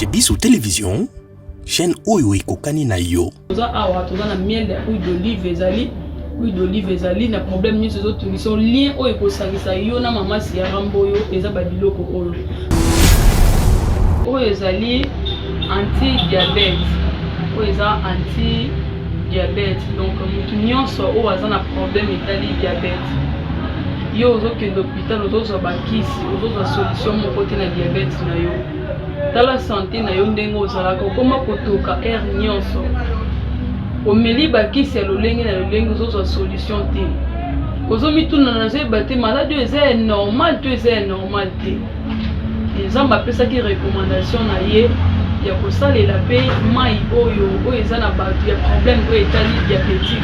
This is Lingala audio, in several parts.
Chez biso télévision, chaîne oyo ekokani na yo. Toza awa toza na miel ya huile d'olive, ezali huile d'olive ezali na problème nyonso ezotungisa yo. Lien oyo ekosangisa yo na mama Sierra Mboyo eza ba biloko oyo. Oyo ezali anti diabète, oyo eza anti diabète. Donc mutu nyonso oyo aza na problème etali diabète, yo ozokende hôpital ozozwa bakisi, ozozwa solution moko te na diabète na yo. Tala sante na yo ndenge ozalaka, okoma kotoka heure nyonso, omeli bakisi ya lolenge na lolenge, ozozwa solution te, ozomituna nazoyeba te maladi oyo eza ya normal to eza ya normal te. Nzambe apesaki recommandation na ye ya kosalela mpe mai oyo oyo eza na bato ya problème oyo etali diabétique.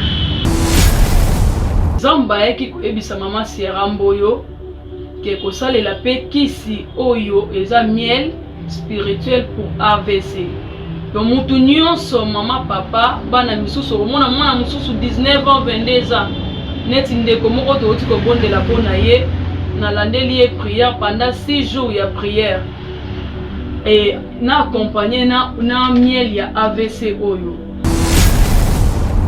Nzambe ayaki koyebisa mama Sierra Mboyo ke kosalela mpe kisi oyo eza miel spirituel pour AVC. Donc mutu nyonso, mama, papa, bana misusu, okomona mwana mosusu 19 ans, 22 ans, neti ndeko moko towuti kobondela mpo na ye, nalandeli ye prière pendant 6 jours ya prière et na accompagner na miel ya AVC oyo.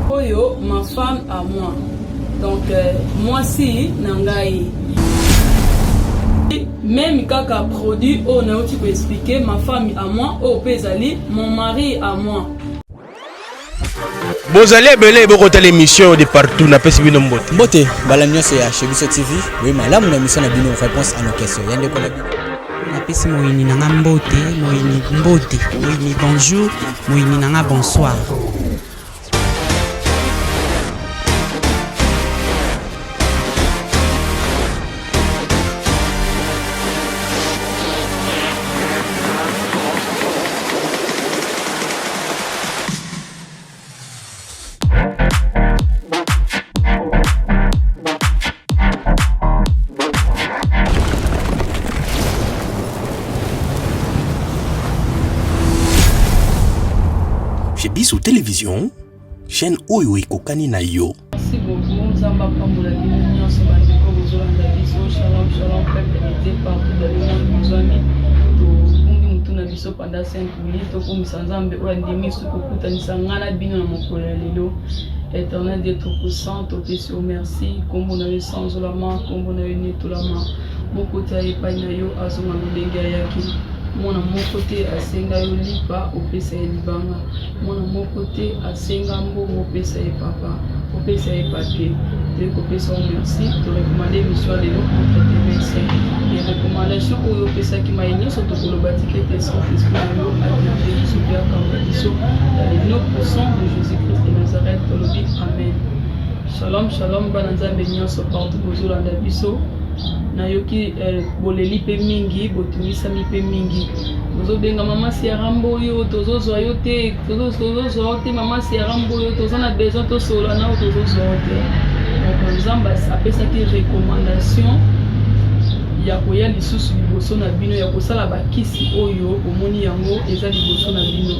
Oyo ma femme à moi, donc mwasi na ngai, meme kaka produit oyo nauti koexplike, ma femme à moi, oyo mpe ezali mon mari à moi. Bozali ebele bokotala émission de partout, napesi bino mbote. Mbote bala nyonso ya Chez Biso TV, boye malamu na émission na bino Réponse à nos questions. Ya ndeko na bino. Napesi moyini na nga mbote, moyini mbote, moyini bonjour, moyini na nga bonsoir. Chez biso télévision, chaîne oyo ekokani na yo. Merci beaucoup, Nzambe apambola bino nyonso bandeko bozolanda biso. Shalom, shalom, peuple de Dieu partout dans le monde bozwami. Tobungi mutu na biso pendant 5 minutes, tokumisa Nzambe oyo andimi soki kokutanisa ngai na bino na mokolo ya lelo. Éternel Dieu Tout-Puissant, topesi yo merci, kombo na yo esanzolama, kombo na yo enetolama. Moko te aye epai na yo azonga lolenge ayaki. Mwana moko te asenga yo lipa opesa ye libanga. Mwana moko te asenga mbongo opesa ye papa, opesa ye papier. Toyei kopesa yo merci, torecommande émission ya lelo entre tes mains. Et recommandation oyo opesaki maye nyonso tokoloba, tika ete Saint-Esprit na yo adirige biso mpe akamba biso dans le nom puissant de Jésus-Christ de Nazareth, tolobi amen. Shalom, shalom bana Nzambe nyonso partout bozolanda biso. Nayoki boleli mpe mingi, botungisami mpe mingi, bozobenga mama Sierra Mboyo, tozozwa yo te, tozozwa yo te mama Sierra Mboyo, toza na besoin tosolola na yo, tozozwa yo te. Donc Nzambe apesaki recommandation ya koya lisusu liboso na bino, ya kosala bakisi oyo bomoni yango eza liboso na bino.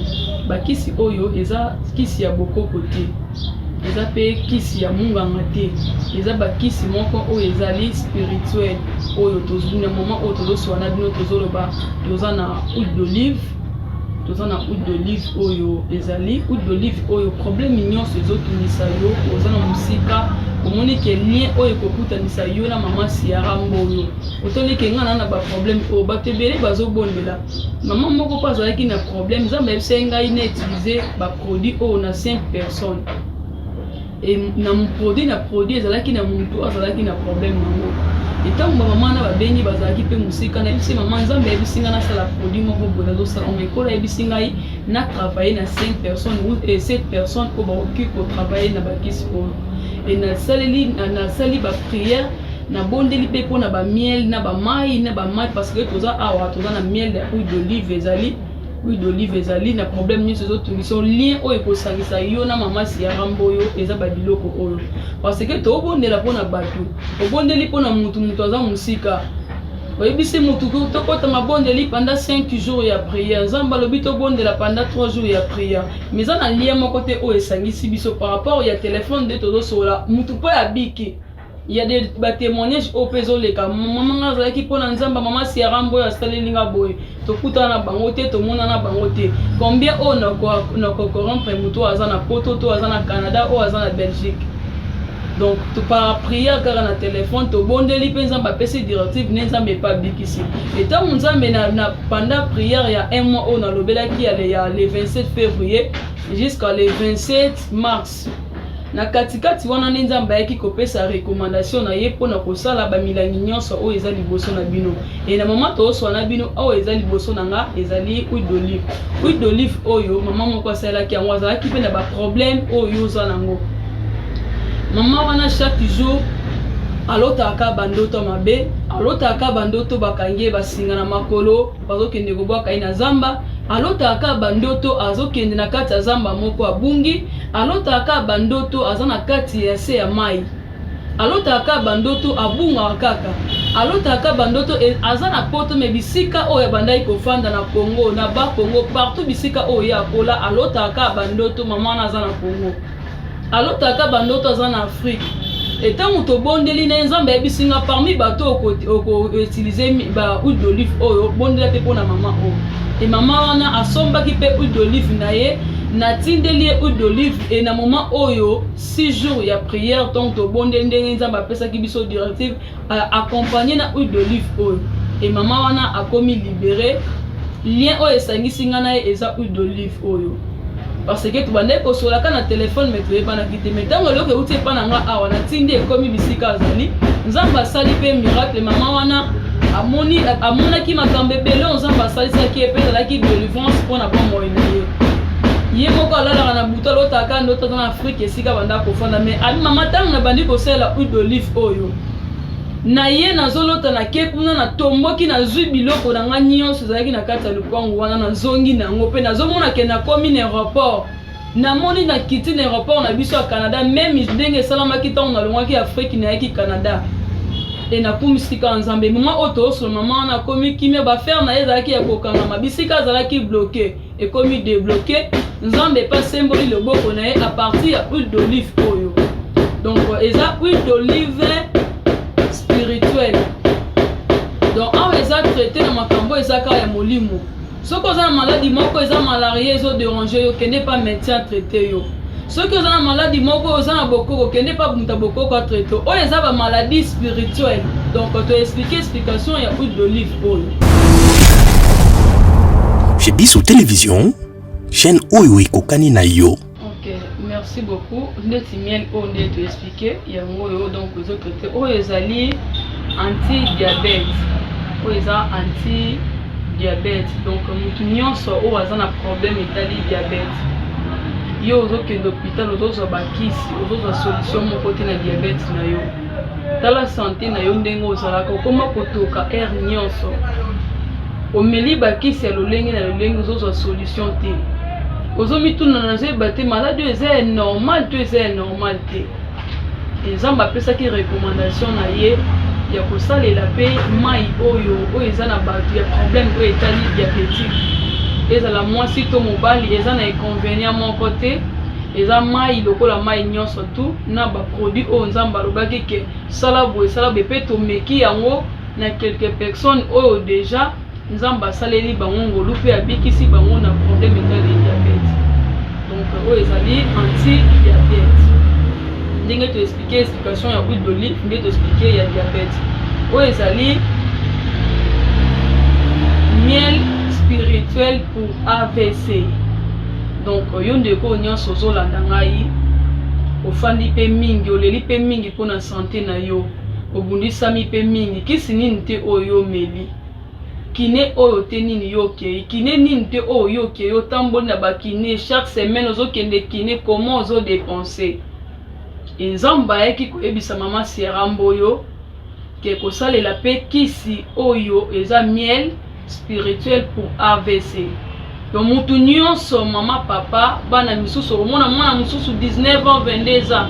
Bakisi oyo eza kisi ya bokoko te, eza mpe kisi ya munganga te, eza bakisi moko oyo ezali spirituel. Oyo tozwi na moment oyo tozoswa na bino, tozoloba toza na huile d'olive, toza na huile d'olive oyo ezali huile d'olive oyo problème nyonso ezotungisa yo, oza na mosika, omoni ke lien oyo ekokutanisa yo na mama Sierra Mboyo, otoni ke nga na na ba problème oyo bato ebele bazobondela. Mama moko mpo azalaki na problème, Nzambe ayebisaki ngai na utiliser ba produit oyo na 5 personnes. Et na produit na produit ezalaki na mutu azalaki na problème nango. Et ntango ba mama na babengi bazalaki mpe mosika, nayebisi mama Nzambe ayebisi ngai nasala produit moko boye, nazosala ngo ekolo ayebisi ngai na travailler na 5 personnes ou 7 personnes oyo bakoki kotravailler na bakisi oyo. Et nasaleli, nasali ba prière, nabondeli mpe mpona ba miel na ba mai na ba mai, parce que toza awa toza na miel ya huile d'olive, ezali huile d'olive ezali na problème nyonso ezotungisa yo. Lien oyo ekosangisa yo na mama Sierra Mboyo eza ba biloko oyo, parce que tobondela mpona bato, obondeli mpona mutu, mutu aza mosika, oyebisi mutu tokota mabondeli pendant 5 jours ya prière, Nzambe alobi tobondela pendant 3 jours ya prière, mais eza na lien moko te oyo esangisi biso par rapport ya telefone nde tozosolola mutu mpo abiki. Ya de batémoignage oyo mpe ezoleka: mama, nga azalaki mpo na Nzambe, mama Siara Mboyo asaleli nga boye, tokutana na bango te, tomona na bango te. Combien oyo na kocorrompre moto oyo aza na Poto to aza na Canada, oyo aza na Belgique? Donc par prière kaka na telefone, tobondeli mpe Nzambe apesi directive ne, Nzambe epe abikisi. Etango Nzambe na pendant prière ya un mois oyo nalobelaki, ya le 27 février jusqu'à le 27 mars, na katikati wana nde Nzambe ayaki kopesa recommandation na ye mpona kosala bamilangi nyonso oyo eza liboso na bino. E na mama tooswa na bino, oyo eza liboso na nga ezali huile d'olive. Huile d'olive oyo, mama moko asalelaki yango, azalaki mpe na baproblème oyo oza nango. Mama wana, chaque jour alotaka bandoto mabe, alotaka bandoto bakangi ye basinga na makolo, bazokende kobwaka ye na zamba. Alotaka bandoto azokende na kati ya zamba moko, abungi. Alotaka bandoto aza na kati ya se ya mai. Alotaka bandoto abungaka kaka. Alotaka bandoto aza na Poto, mais bisika oyo abandaki kofanda na Congo, na Bakongo, partout bisika oyo ye akola, alotaka bandoto mama wana aza na Congo, alotaka bandoto aza na Afrique. Etango tobondeli na ye, Nzambe ayebisi nga: parmi bato okoutiliser ba huile d'olive oyo, bondela mpe mpona mama oyo. E mama wana asombaki mpe huile d'olive na ye, natindeli ye huile d'olive. E na moment oyo, 6 jours ya prière, donc tobondeli ndenge Nzambe apesaki biso directive, accompagné na huile d'olive oyo, e mama wana akomi libéré. Lien oyo esangisi nga na ye eza huile d'olive oyo, parce que tobandaki kosolaka na telefone, mais toyebanaki te. Mais ntango eloko euti epa na nga awa, natindi, ekomi bisika azali, Nzambe asali mpe miracle. Mama wana amoni, amonaki makambo ebele oyo Nzambe asalisaki ye, mpe ezalaki délivrance mpona bomoi na ye. Ye moko alalaka na butu, alotaka ndoto aza na Afrique, esika banda kofanda. Mais abi: mama, ntango nabandi kosalela huile d'olive oyo na ye, nazolota nake kuna, natomboki, nazwi biloko na nga nyonso ezalaki na kati ya lupango wana, nazongi nango, mpe nazomona ke nakomi na aéroport. Namoni nakiti na aéroport na biso ya Canada, même ndenge esalamaki ntango nalongwaki Afrique, nayaki Canada. E nakumisi kaka Nzambe. Mama oyo toosola, mama wana akomi kimia. Baaffaires na ye ezalaki ya kokangama, bisika azalaki bloqué ekomi débloqué. Nzambe epe asemboli loboko na ye à partir ya huile d'olive oyo. Donc eza huile d'olive spirituelle. Donc awa eza traité na makambo eza kaka ya molimo. Soki oza na maladi moko, eza malaria ezodéranger yo, kende pa médecin atraiter yo. Soki oza na maladi moko, oza na bokoko, kende pa moto bokoko atraiter. Oyo eza bamaladi spirituelle. Donc toexpliquer explication ya huile d'olive oyo. Chez Biso Télévision, chaîne oyo ekokani na yo. Ok, merci beaucoup. Ndeti miel oyo nde toexpliquer yango oyo, donc ezotraiter oyo ezali anti diabète, oyo eza anti diabète. Donc motu nyonso oyo aza na problème etali diabète, yo ozokende hôpital, ozozwa bakisi, ozozwa solution moko te na diabète na yo. Tala santé na yo ndenge ozalaka, okóma kotoka heure nyonso, omeli bakisi ya lolenge na lolenge, ozozwa solution te. Ozomituna: nazoyeba te maladi oyo eza ya normal to eza ya normal te. Nzambe apesaki recommandation na ye ya kosalela mpe mai oyo. Oyo eza na bato ya problème oyo etali diabétique, ezala mwasi to mobali, eza na inconvénient moko te. Eza mai lokola mai nyonso tu, na baproduit oyo Nzambe alobaki ke sala boye, sala boye. Mpe tomeki yango na quelques personnes oyo déjà Nzambe asaleli bango ngolu mpe abikisi bango na problème etali diabète. Donc oyo ezali anti diabète, ndenge toexpliquer explication ya huile d'olive, ndenge toexpliquer ya diabète. Oyo ezali miel spirituel pour AVC. Donc yo ndeko nyonso ozolanda ngai, ofandi mpe mingi, oleli mpe mingi mpona santé na yo, obundisami mpe mingi, kisi nini te oyo omeli, kiné oyo te nini yo okei, kiné nini te oyo yo okei, otamboli na bakiné, chaque semaine ozokende kiné, comment ozodépenser. Nzambe ayaki koyebisa mama Sierra Mboyo ke kosalela mpe kisi oyo eza miel spirituel pour AVC. Donc mutu nyonso, mama, papa, bana misusu, okomona mwana mosusu 19 ans, 22 ans,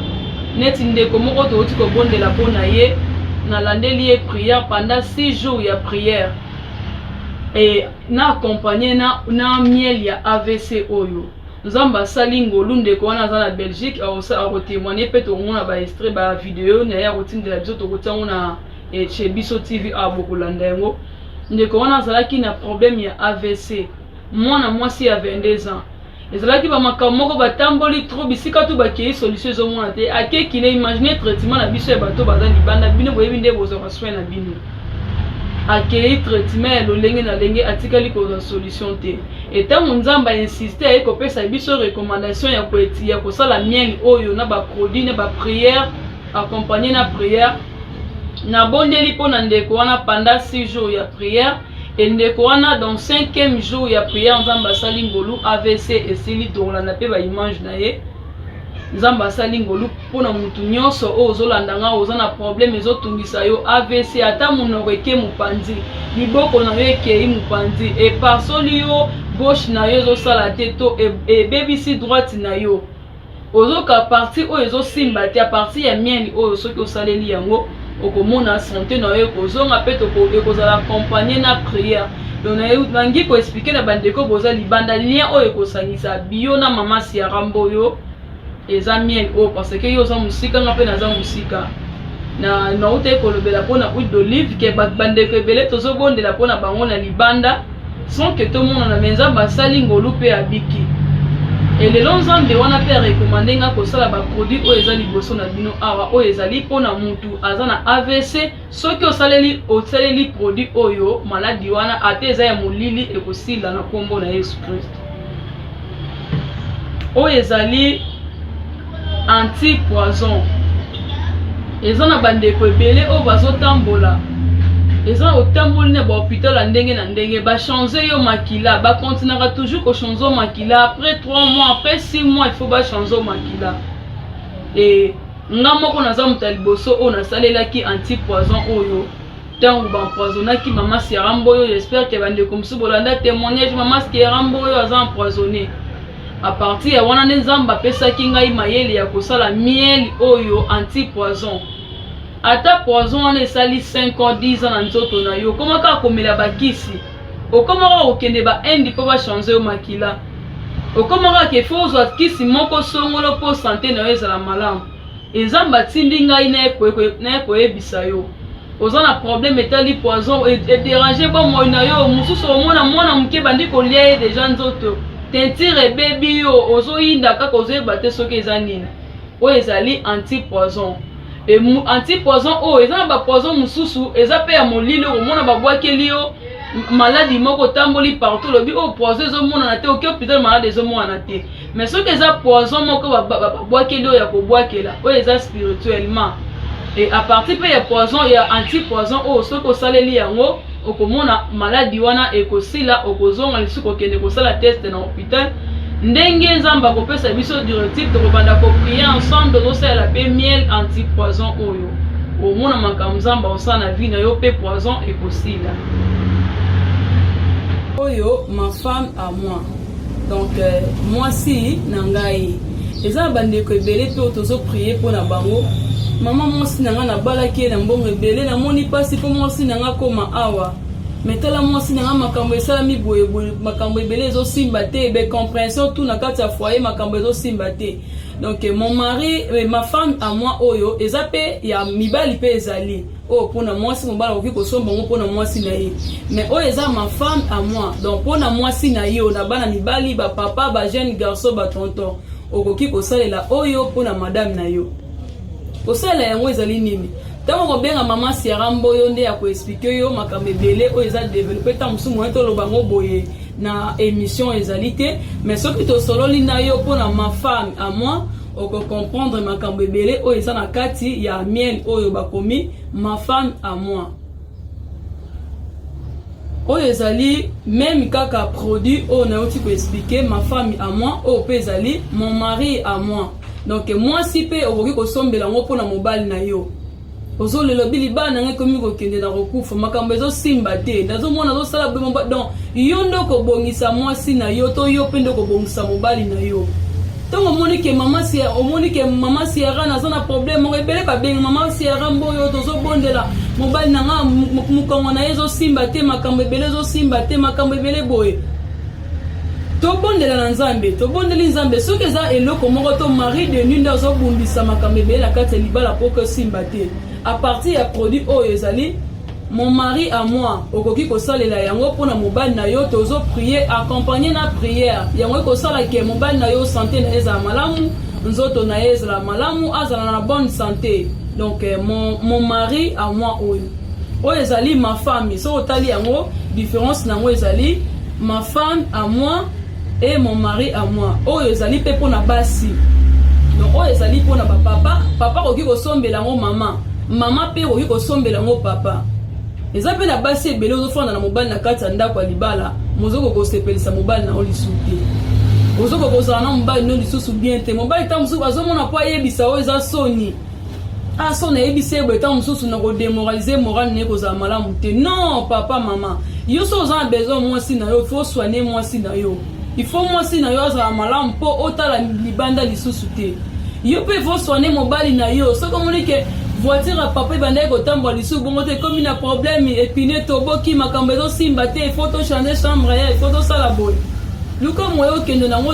neti ndeko moko touti kobondela mpo na ye, nalandeli ye prière pendant 6 jours ya prière e na accompagné na miel ya AVC oyo. Nzambe asali ngolu, ndeko wana aza na Belgique, akotémoigne mpe tokomona ba extrait, ba video na ye akotindela biso, tokotia yango na chez Biso TV awa, bokolanda yango. Ndeko wana azalaki na problème ya AVC, mwana mwasi ya 22 ans. Ezalaki bamakambo moko, batamboli trop bisika tu bakei, solution ezomona te. Akeki na imagine traitement na biso ya bato baza libanda, bino boyebi nde bozwaka soin na bino. Akei traitement ya lolenge na lenge, atikali kozwa solution te. Etango Nzambe ainsiste, aye kopesa biso recommandation ya koeti ya kosala miel oyo na baproduit na baprière, accompagné na prière. Nabondeli mpo na ndeko wana pendant 6 jours ya prière e ndeko wana, dans cinquième jour ya prière, Nzambe asali ngolu, AVC esili. Tokolanda mpe baimage na ye. Nzambe asali ngolu mpona mutu nyonso oyo ozolanda nga, oza na problème ezotungisa yo, AVC, ata monoko eke mopanzi, liboko na yo ekei mopanzi, epasoli yo, gauche na yo ezosala te to ebebisi droite na yo, ozoka partie oyo ezosimba te, à partir ya miel oyo, soki osaleli yango, okomona santé na yo ekozonga mpe ekozala accompagné na prière. Donc nangi koexpliquer na bandeko boza libanda, lien oyo ekosangisa bio na mama Siara Mboyo eza miel oyo, parce que yo oza mosika, nga mpe naza mosika. Na nauta ekolobela mpona huile d'olive ke bandeko ebele tozobondela mpona bango na libanda sans ke tomonana, me Nzambe asali ngolu mpe abiki. Elelo Nzambe wana mpe arecommander nga kosala baproduit oyo eza liboso na bino awa, oyo ezali mpona mutu aza na AVC. Soki osaleli produit oyo, maladi wana, ata eza ya molili, ekosila na nkombo na Yesu Kristo. Oyo ezali anti poison. Eza na bandeko ebele oyo bazotambola, eza otamboli na bahôpital ya ndenge na ndenge, bachange yo makila, bakontinaka toujours kochange makila après 3 mois, après 6 mois, il faut bachange makila. E nga moko naza moto ya liboso oyo nasalelaki anti poison oyo ntango baempoisonnaki mama Siara Mboyo. J'espère ke bandeko mosusu bolanda témoignage, mama Siara Mboyo aza empoisonné. À partir ya wana nde Nzambe apesaki ngai mayele ya kosala miel oyo anti poison. Ata poison wana esali 5 ans, 10 ans na nzoto na yo, okoma kaka komela bakisi, okoma kaka kokende baindi mpo bachange yo makila, okoma kaka ke faut ozwa kisi moko songolo mpo santé na yo ezala malamu. Nzambe atindi ngai naye koyebisa yo, oza na problème etali poison, edérange bomoi na yo. Mosusu omona mwana moke bandi kolia ye déjà nzoto, teinture ebebi, yo ozoyinda kaka, ozoyeba te soki eza nini. Oyo ezali anti poison. E anti poison oyo eza na bapoison mosusu eza mpe ya molili, okomona babwakeli yo maladi moko, otamboli partout, olobi oyo poison ezomonana te, oki hôpital, maladi ezomonana te. Mais soki eza poison moko babwakeli oyo ya kobwakela, oyo eza spirituellement. E à partir mpe ya poison ya anti poison oyo, soki osaleli yango, okomona maladi wana ekosila, okozonga lisusu kokende kosala test na hôpital. Ndenge Nzambe akopesa biso directive, tokobanda koprier ensemble, tozosalela mpe miel anti poison oyo, omona makambo Nzambe akosala na vie na yo mpe poison ekosila. Oyo ma femme à moi, donc mwasi na ngai. Eza na bandeko ebele mpe oyo tozoprier mpo na bango. Mama, mwasi na ngai, nabalaki ye na mbongo ebele, namoni mpasi mpo mwasi na ngai akóma awa, me tala mwasi na ngai, makambo esalami boyeboye, makambo ebele ezosimba te, baincompréhension tout na kati ya foyer, makambo ezosimba te. Donc mon mari, ma femme à moi, oyo eza mpe ya mibali mpe ezali oyo mpona mwasi. Mobali akoki kosomba yango mpona mwasi na ye, mais oyo eza ma femme à moi, donc mpona mwasi na ye, na bana mibali, bapapa, bajeune garçon, batonton, okoki kosalela oyo mpona madame na yo. Kosalela yango ezali nini? Ntango kobenga mama Siara Mboyo nde ya koexpliquer yo makambo ebele oyo eza développé. Ntango mosusu moye toloba yango boye na émission ezali te, mais soki tosololi na yo mpona ma femme à moi, okocomprendre makambo ebele oyo eza na kati ya miel oyo bakomi ma femme à moi. Oyo ezali même kaka produit oyo nayoti koexpliquer, ma femme à moi, oyo mpe ezali mon mari à moi. Donc mwasi mpe okoki kosombela yango mpona mobali na yo. Ozolela, obi libala na ngai ekomi kokende na kokufa, makambo ezosimba te, nazomona azosala boye. Donc yo nde okobongisa mwasi na yo to yo mpe nde okobongisa mobali na yo. Ntango omoni ke mama, omoni ke mama Sierra naza na problème moko, ebele babenga mama Sierra Mboyo, tozobondela mobali na nga, mokongo na ye ezosimba te, makambo ebele ezosimba te, makambo ebele boye. Tobondela na Nzambe, tobondeli Nzambe soki eza eloko moko to mari de nuit nde azobundisa makambo ebele na kati ya libala mpo kosimba te. A partir ya produit oyo ezali mon mari à moi, okoki kosalela yango mpo na mobali na yo. Tozo prier accompagner na prière, yango ekosala ke mobali na yo santé na ye ezala malamu, nzoto na ye ezala malamu, azala na bonne santé. Donc mon mari à moi oyo oyo ezali ma femme. Soki otali yango différence na yango ezali ma femme à moi et mon mari à moi. Oyo ezali mpe mpona basi, donc oyo ezali mpona bapapa. Papa akoki kosombela yango mama, mama mpe okoki kosombela yango papa. Eza mpe na basi ebele ozofanda na mobali na kati ya ndako ya libala, mozokoka kosepelisa mobali na yo lisusu te, ozokoka kozala na mobali no lisusu bien te. Mobali ntango mosusu azomona mpo ayebisa oyo eza soni, ah so nayebisi ye boye, ntango mosusu na kodémoraliser moral na ye, kozala malamu te. Non, papa, mama, yo so oza na besoin mwasi na yo, il faut soigner mwasi na yo, il faut mwasi na yo azala malamu mpo otala libanda lisusu te. Yo mpe il faut soigner mobali na yo. Soki omoni ke voiture ya papa ebandaki kotambola lisusu bongo te, ekomi na problème, epine toboki, makambo ezosimba te, il faut tochanger chambre ya, il faut tosala boye, luka moye okende nango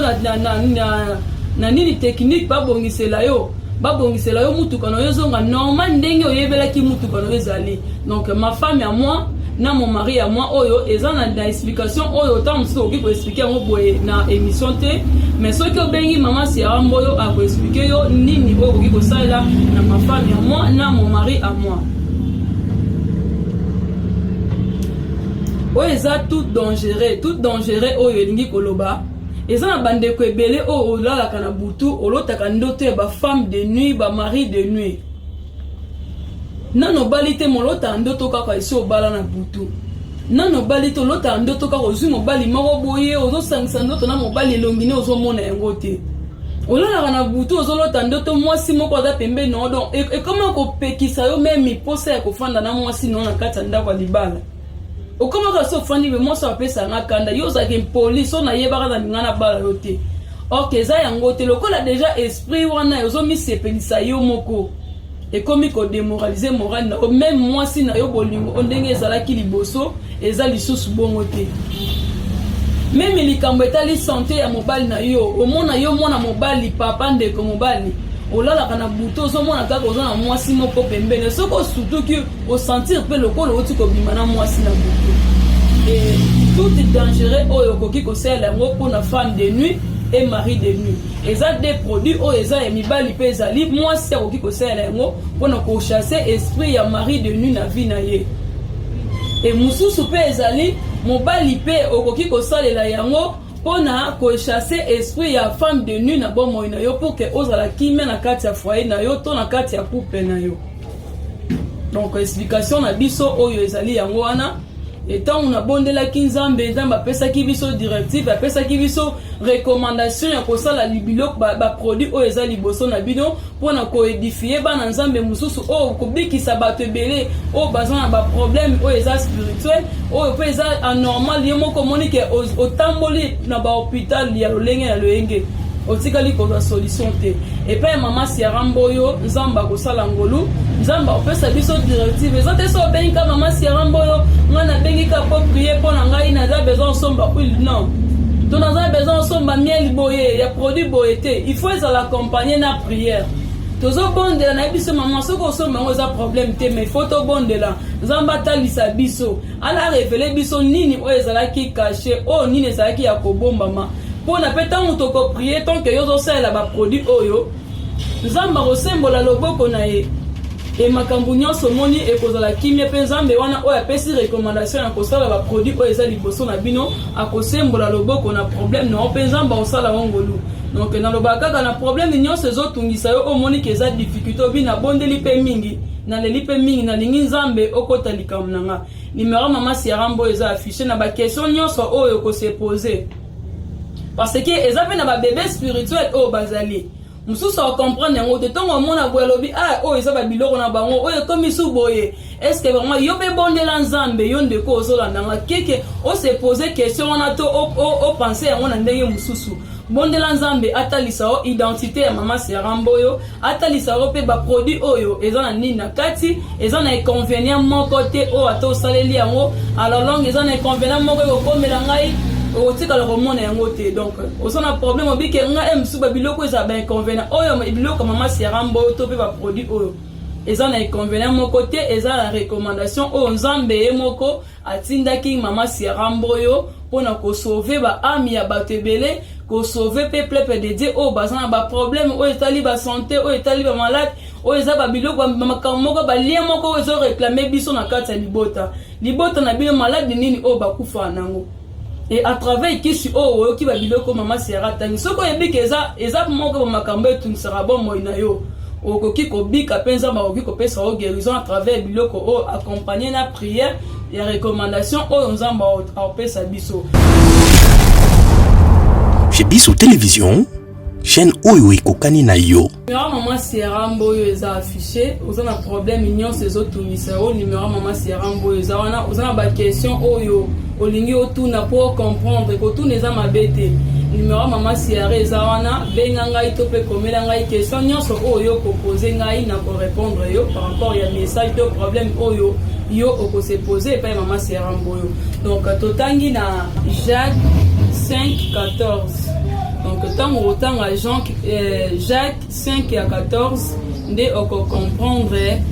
na nini technique, babongisela yo, babongisela yo mutuka na yo ezonga normal ndenge oyebelaki mutuka na yo ezali. Donc ma femme à moi na mon mari à moi, oyo eza na explication oyo ntango mosusu okoki koexpliquer yango boye na émission te, mais soki obengi mama Siara Mboyo, akoexpliquer yo nini oyo okoki kosalela na ma femme à moi na mon mari à moi. Oyo eza tout dangereux, tout dangereux. Oyo elingi koloba eza na bandeko ebele oyo olalaka na butu, olotaka ndoto ya bafemme de nuit, bamari de nuit. Nano obali te, molotaka ndoto kaka esi obala na butu. Nano obali te, olotaka ndoto kaka ozwi mobali moko boye, ozosangisa ndoto na mobali, elongi ne ozomona yango te. Olalaka na butu, ozolota ndoto mwasi moko aza pembeni na yo, donc ekoma kopekisa yo même posa ya kofanda na mwasi na yo na kati ya ndako ya libala. Okomaka so ofandi be, mwasi apesanga kanda, yo ozalaka impoli, so nayebaka na linga na bala yo te. Ok, eza yango te. Lokola déjà esprit wana ozomisepelisa yo moko, ekomi kodémoraliser moral na yo, même mwasi na yo, bolingo ndenge ezalaki liboso eza lisusu bongo te. Même likambo etali santé ya mobali na yo, omona yo mwana mobali, papa, ndeko mobali, olalaka na butu, ozomona kaka oza na mwasi moko pembeni. Soki osutuki, osentir mpe lokola outi kobima na mwasi na butu. E tout dangereux oyo okoki kosalela yango mpona femme de nuit et mari de nuit. Eza deux produits oyo eza ya mibali mpe ezali mwasi akoki kosalela yango mpona kochasser esprit ya mari de nuit na vie na ye. E mosusu mpe ezali mobali mpe okoki kosalela yango mpona kochasser esprit ya femme de nuit na bomoi na yo, pour ke ozala kimia na kati ya foyer na yo to na kati ya couple na yo. Donc explication na biso oyo ezali yango wana. Ntango nabondelaki Nzambe, Nzambe apesaki biso directive, apesaki biso recommandation ya kosala biloko, baproduit oyo eza liboso na bino, mpona koédifier bana Nzambe mosusu oyo, kobikisa bato ebele oyo baza na baproblème oyo eza spirituel, oyo mpe eza anormal. Ye moko omoni ke otamboli na bahôpital ya lolenge na lolenge, otikali kozwa solution te. Epai ya mama Siara Mboyo, Nzambe akosala ngolu, Nzambe akopesa biso directive. Eza te so obengi ka mama Siara Mboyo, ngai nabengi ka po prier mpo na ngai, naza besoin osomba huile, non, to naza besoin osomba miel boye ya produit boye te. Il faut ezala accompagné na prière. Tozobondela na biso. Mama, soki osomba yango eza problème te, mais faut tobondela Nzambe atalisa biso, ala révéler biso nini oyo ezalaki caché, oyo nini ezalaki ya kobombama, mpona mpe ntango tokoprier, tant que yo ozosalela baproduit oyo, Nzambe akosembola loboko na ye e makambo nyonso omoni ekozala kimia. Mpe Nzambe wana oyo apesi recommandation ya kosala baproduit oyo eza liboso na bino akosembola loboko na problème na yo, mpe Nzambe akosala yo ngolu. Donc nalobaka kaka na problème nyonso ezotungisa yo, omoni ke eza difficulté, obi nabondeli mpe mingi, naleli mpe mingi, nalingi Nzambe okota likambo na nga. Numéro mama Siara Mboyo eza affiché na baquestion nyonso oyo kose poser, parce que eza mpe na babébé spirituel oyo bazali mosusu acomprendre yango te. Ntongo omona boye, alobi: "Ah, oyo eza babiloko na bango oyo ekomi su boye." Est ce que vraiment yo mpe bondela Nzambe? Yo ndeko ozolandanga, keke ose pose question wana to opense yango na ndenge mosusu, bondela Nzambe atalisa yo identité ya mama Siara Mboyo, atalisa yo mpe baproduit oyo eza na nini na kati. Eza na inconvénient moko te oyo ata osaleli yango à la longue, eza na inconvénient moko ekokomela ngai. Okotikala komona yango te. Donc oza na problème, obike nga e mosusu babiloko ezala bainconvénient oyo biloko mama Sierra Mboyo to mpe baproduit oyo eza na inconvénient moko te. Eza na recommandation oyo Nzambe ye moko atindaki mama Sierra Mboyo mpona kosauver baâme ya bato ebele, kosauver mpe peuple de Dieu oyo baza na baproblème oyo etali basanté, oyo etali bamalade, oyo eza babiloko, makambo moko, balien moko oyo ezoréclamer biso na kati ya libota. Libota na bino, maladi nini oyo bakufa nango? Et à travers kisi oyo oyoki, babiloko mama Sierra tangi, soki oyebi ke eza moko bamakambo etungisaka bomoi na yo, okoki kobika mpe Nzambe akoki kopesa yo guérison à travers biloko oyo, accompagné na prière ya recommandation oyo Nzambe akopesa biso. Chez Biso Télévision, chaîne oyo ekokani na yo. Numéro mama Sierra Mboyo eza affiché. Oza na problème nyonso ezotungisa yo, numéro mama Sierra Mboyo eza wana. Oza na baquestion oyo olingi otuna mpo comprendre, kotuna eza mabe te. Numéro mama Sierra eza wana, benga ngai to mpe komela ngai. Question nyonso oyo yo koposer ngai, na korépondre yo par rapport ya message to problème oyo yo okose poser epai mama Sierra Mboyo. Donc totangi na Jacques 5 14. Donc ntango otanga Jean, Jacques 5 ya 14, nde okocomprendre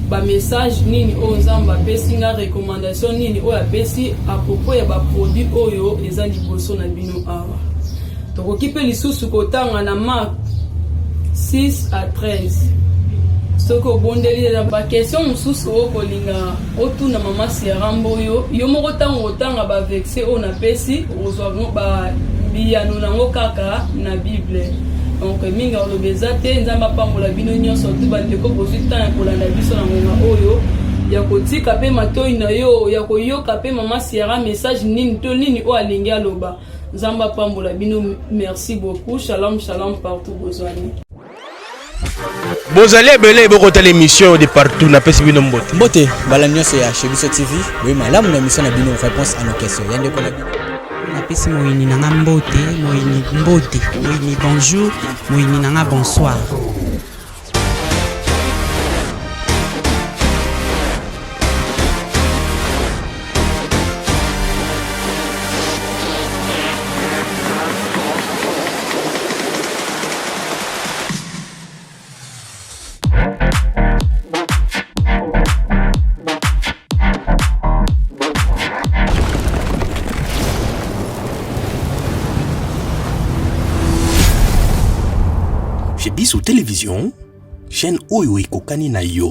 bamessage nini oyo Nzambe apesi nga, recommandation nini oyo apesi à propos ya baproduit oyo eza liboso na bino awa. Tokoki mpe lisusu kotanga na Mark 6 à 13. Soki obondeli na baquestion mosusu oyo kolinga otuna mama Sierra Mboyo, yo moko ntango otanga baverset oyo napesi, okozwa biyano nango kaka na Bible. Donc mingi oloba eza te. Nzambe apambola bino nyonso tu, bandeko bozwi temps ya kolanda biso na ngonga oyo, ya kotika mpe matoi na yo ya koyoka mpe mama Sierra message nini to nini oyo alingi aloba. Nzambe apambola bino. Merci beaucoup. Shalom, shalom partout bozwani. Bozali ebele bokotala émission de partout, napesi bino mbote. Mbote mbala nyonso ya Chez Biso TV, boye malamu na émission na bino Réponse à nos questions ya ndeko na bino. Napesi moyini na nga mbote, moyini mbote, moyini bonjour, moyini na nga bonsoir. Chez Biso Télévision, chaîne oyo ekokani na yo.